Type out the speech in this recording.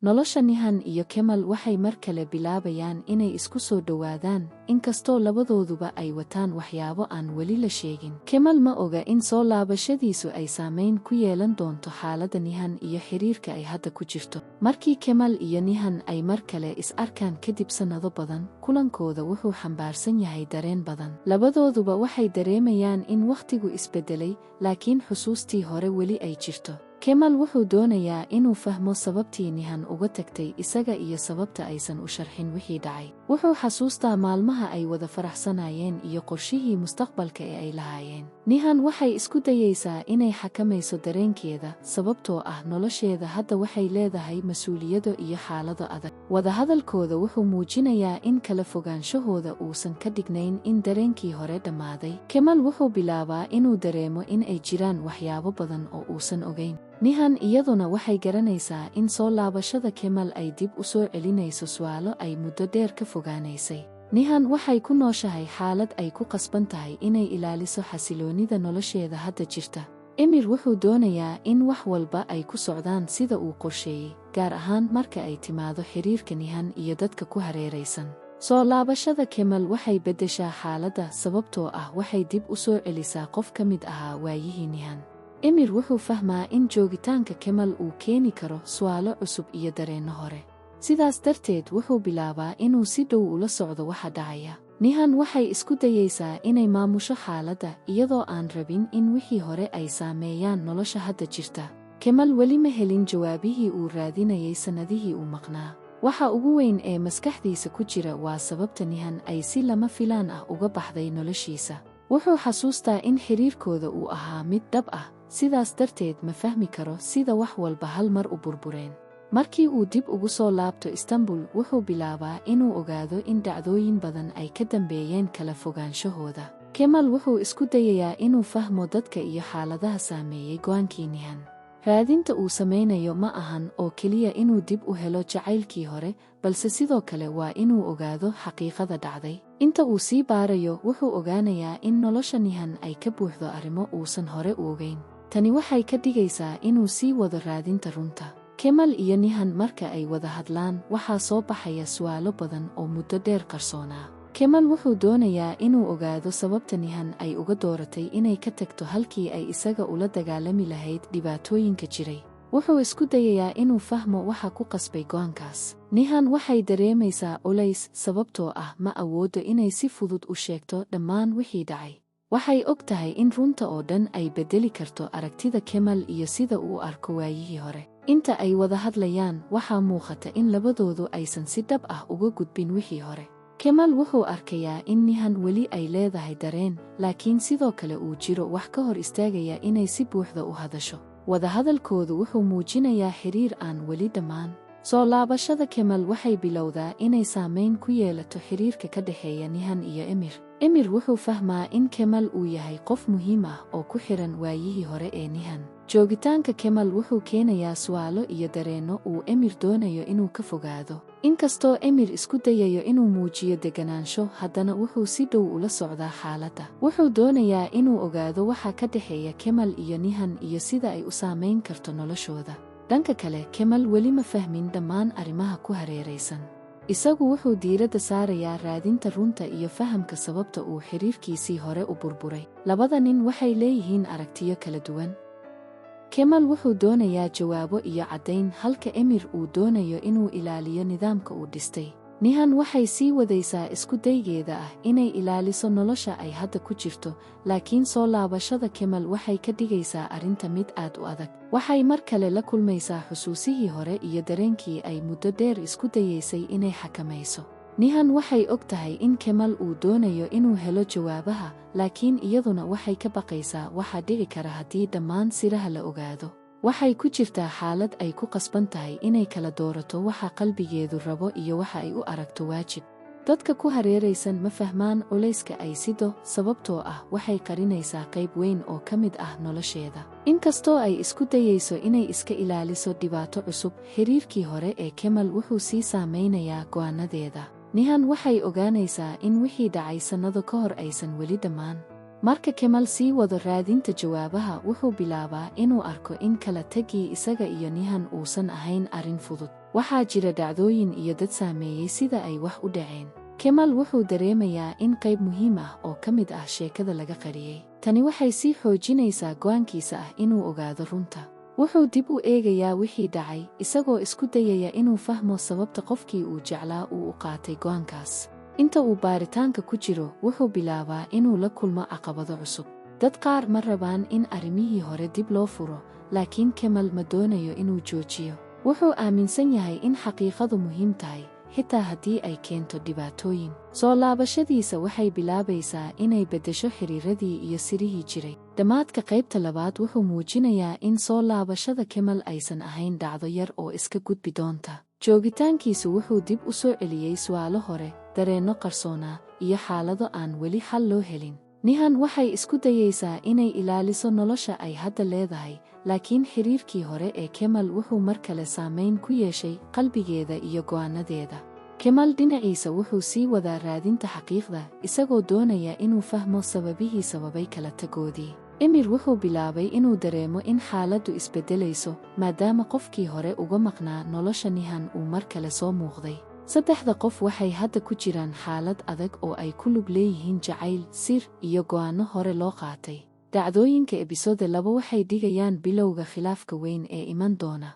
Nolosha Nihan iyo Kemal waxay mar kale bilaabayaan inay isku soo dhowaadaan, inkastoo labadooduba ay wataan waxyaabo aan weli la sheegin. Kemal ma oga in soo laabashadiisu ay saameyn ku yeelan doonto xaaladda Nihan iyo xiriirka ay hadda ku jirto. Markii Kemal iyo Nihan ay mar kale is arkaan kadib sannado badan, kulankooda wuxuu xambaarsan yahay dareen badan. Labadooduba waxay dareemayaan in wakhtigu isbeddelay, laakiin xusuustii hore weli ay jirto. Kemal wuxuu doonayaa inuu fahmo sababtii Nihan uga tagtay isaga iyo sababta aysan u sharxin wixii dhacay. Wuxuu xasuustaa maalmaha ay wada faraxsanaayeen iyo qorshihii mustaqbalka ee ay lahaayeen. Nihan waxay isku dayaysaa inay xakamayso dareenkeeda, sababtoo ah nolosheeda hadda waxay leedahay mas'uuliyado iyo xaalado adag. Wadahadalkooda wuxuu muujinayaa in kala fogaanshahooda uusan ka dhignayn in dareenkii hore dhammaaday. Kemal wuxuu bilaabaa inuu dareemo in ay jiraan waxyaabo badan oo uusan ogayn. Nihan iyaduna waxay garanaysaa in soo laabashada Kemal ay dib u soo celinayso su'aalo ay muddo dheer ka fogaanaysay. Nihan waxay ku nooshahay xaalad ay ku qasban tahay inay ilaaliso xasiloonida nolosheeda hadda jirta. Emir wuxuu doonayaa in wax walba ay ku socdaan sida uu qorsheeyey, gaar ahaan marka ay timaado xiriirka Nihan iyo dadka ku hareeraysan. Soo laabashada Kemal waxay beddeshaa xaaladda, sababtoo ah waxay dib u soo celisaa qof ka mid ahaa waayihii Nihan. Emir wuxuu fahmaa in joogitaanka Kemal uu keeni karo su'aalo cusub iyo dareenno hore. Sidaas darteed wuxuu bilaabaa inuu si dhow ula socdo waxa dhacaya. Nihan waxay isku dayaysaa inay maamusho xaaladda, iyadoo aan rabin in wixii hore ay saameeyaan nolosha hadda jirta. Kemal weli ma helin jawaabihii uu raadinayay sannadihii uu maqnaa. Waxa ugu weyn ee maskaxdiisa ku jira waa sababta Nihan ay si lama filaan ah uga baxday noloshiisa. Wuxuu xasuustaa in xiriirkooda uu ahaa mid dhab ah, sidaas darteed ma fahmi karo sida wax walba hal mar u burbureen. Markii uu dib ugu soo laabto Istanbul, wuxuu bilaabaa inuu ogaado in dhacdooyin badan ay ka dambeeyeen kala fogaanshahooda. Kemal wuxuu isku dayayaa inuu fahmo dadka iyo xaaladaha saameeyey go'aankii Nihan. Raadinta uu samaynayo ma ahan oo keliya inuu dib u helo jacaylkii hore, balse sidoo kale waa inuu ogaado xaqiiqada dhacday. Inta uu sii baarayo, wuxuu ogaanayaa in nolosha Nihan ay ka buuxdo arrimo uusan hore u ogayn. Tani waxay ka dhigaysaa inuu sii wado raadinta runta. Kemal iyo Nihan marka ay wada hadlaan, waxaa soo baxaya su'aalo badan oo muddo dheer qarsoonaa. Kemal wuxuu doonayaa inuu ogaado sababta Nihan ay uga dooratay inay ka tagto halkii ay isaga ula dagaalami lahayd dhibaatooyinka jiray. Wuxuu isku dayayaa inuu fahmo waxa ku qasbay go'aankaas. Nihan waxay dareemaysaa culays, sababtoo ah ma awoodo inay si fudud u sheegto dhammaan wixii dhacay. Waxay og tahay in runta oo dhan ay beddeli karto aragtida Kemal iyo sida uu u arko waayihii hore. Inta ay wada hadlayaan, waxaa muuqata in labadoodu aysan si dhab ah uga gudbin wixii hore. Kemal wuxuu arkayaa in Nihan weli ay leedahay dareen, laakiin sidoo kale uu jiro wax ka hor istaagaya inay si buuxda u hadasho. Wadahadalkoodu wuxuu muujinayaa xiriir aan weli dhammaan. Soo laabashada Kemal waxay bilowdaa inay saameyn ku yeelato xiriirka ka dhexeeya Nihan iyo Emir. Emir wuxuu fahmaa in Kemal uu yahay qof muhiim ah oo ku xiran waayihii hore ee Nihan. Joogitaanka Kemal wuxuu keenayaa su'aalo iyo dareenno uu Emir doonayo inuu ka fogaado. Inkastoo Emir isku dayayo inuu muujiyo deganaansho, haddana wuxuu si dhow ula socdaa xaaladda. Wuxuu doonayaa inuu ogaado waxa ka dhexeeya Kemal iyo Nihan iyo sida ay u saameyn karto noloshooda. Dhanka kale, Kemal weli ma fahmin dhammaan arrimaha ku hareeraysan. Isagu wuxuu diiradda saarayaa raadinta runta iyo fahamka sababta uu xiriirkiisii hore u burburay. Labada nin waxay leeyihiin aragtiyo kala duwan. Kemal wuxuu doonayaa jawaabo iyo caddayn, halka Emir uu doonayo inuu ilaaliyo nidaamka uu dhistay. Nihan waxay sii wadaysaa isku daygeeda ah inay ilaaliso nolosha ay hadda ku jirto, laakiin soo laabashada Kemal waxay ka dhigaysaa arrinta mid aad u adag. Waxay mar kale la kulmaysaa xusuusihii hore iyo dareenkii ay muddo dheer isku dayaysay inay xakamayso. Nihan waxay og tahay in Kemal uu doonayo inuu helo jawaabaha, laakiin iyaduna waxay ka baqaysaa waxa dhici kara haddii dhammaan siraha la ogaado. Waxay ku jirtaa xaalad ay ku qasban tahay inay kala doorato waxa qalbigeedu rabo iyo waxa ay u aragto waajib. Dadka ku hareeraysan ma fahmaan culayska ay sido, sababtoo ah waxay qarinaysaa qayb weyn oo ka mid ah nolosheeda. Inkastoo ay isku dayayso inay iska ilaaliso dhibaato cusub, xiriirkii hore ee Kemal wuxuu sii saameynayaa go'aanadeeda. Nihan waxay ogaanaysaa in wixii dhacay sannado ka hor aysan weli dhammaan. Marka Kemal sii wado raadinta jawaabaha, wuxuu bilaabaa inuu arko in kala tagii isaga iyo Nihan uusan ahayn arrin fudud. Waxaa jira dhacdooyin iyo dad saameeyey sida ay wax u dhaceen. Kemal wuxuu dareemayaa in qayb muhiim ah oo ka mid ah sheekada laga qariyey. Tani waxay sii xoojinaysaa go'aankiisa ah inuu ogaado runta. Wuxuu dib u eegayaa wixii dhacay, isagoo isku dayaya inuu fahmo sababta qofkii uu jeclaa uu u qaatay go'aankaas. Inta uu baaritaanka ku jiro, wuxuu bilaabaa inuu la kulmo caqabado cusub. Dad qaar ma rabaan in arrimihii hore dib loo furo, laakiin Kemal ma doonayo inuu joojiyo. Wuxuu aaminsan yahay in xaqiiqadu muhiim tahay, xitaa haddii ay keento dhibaatooyin. Soo laabashadiisa waxay bilaabaysaa inay beddesho xiriiradii iyo sirihii jiray. Dhammaadka qaybta labaad wuxuu muujinayaa in soo laabashada Kemal aysan ahayn dhacdo yar oo iska gudbi doonta. Joogitaankiisu wuxuu dib u soo celiyey su'aalo hore, dareenno qarsoonaa, iyo xaalado aan weli xal loo helin. Nihan waxay isku dayaysaa inay ilaaliso nolosha ay hadda leedahay, laakiin xiriirkii hore ee Kemal wuxuu mar kale saameyn ku yeeshay qalbigeeda iyo go'aanadeeda. Kemal dhinaciisa wuxuu sii wadaa raadinta xaqiiqda, isagoo doonaya inuu fahmo sababihii sababay kala tagoodii. Emir wuxuu bilaabay inuu dareemo in xaaladdu isbeddelayso, maadaama qofkii hore uga maqnaa nolosha Nihan uu mar kale soo muuqday. Saddexda qof waxay hadda ku jiraan xaalad adag oo ay ku lug leeyihiin jacayl, sir, iyo go'aanno hore loo qaatay. Dhacdooyinka episode 2 waxay dhigayaan bilowga khilaafka weyn ee iman doona.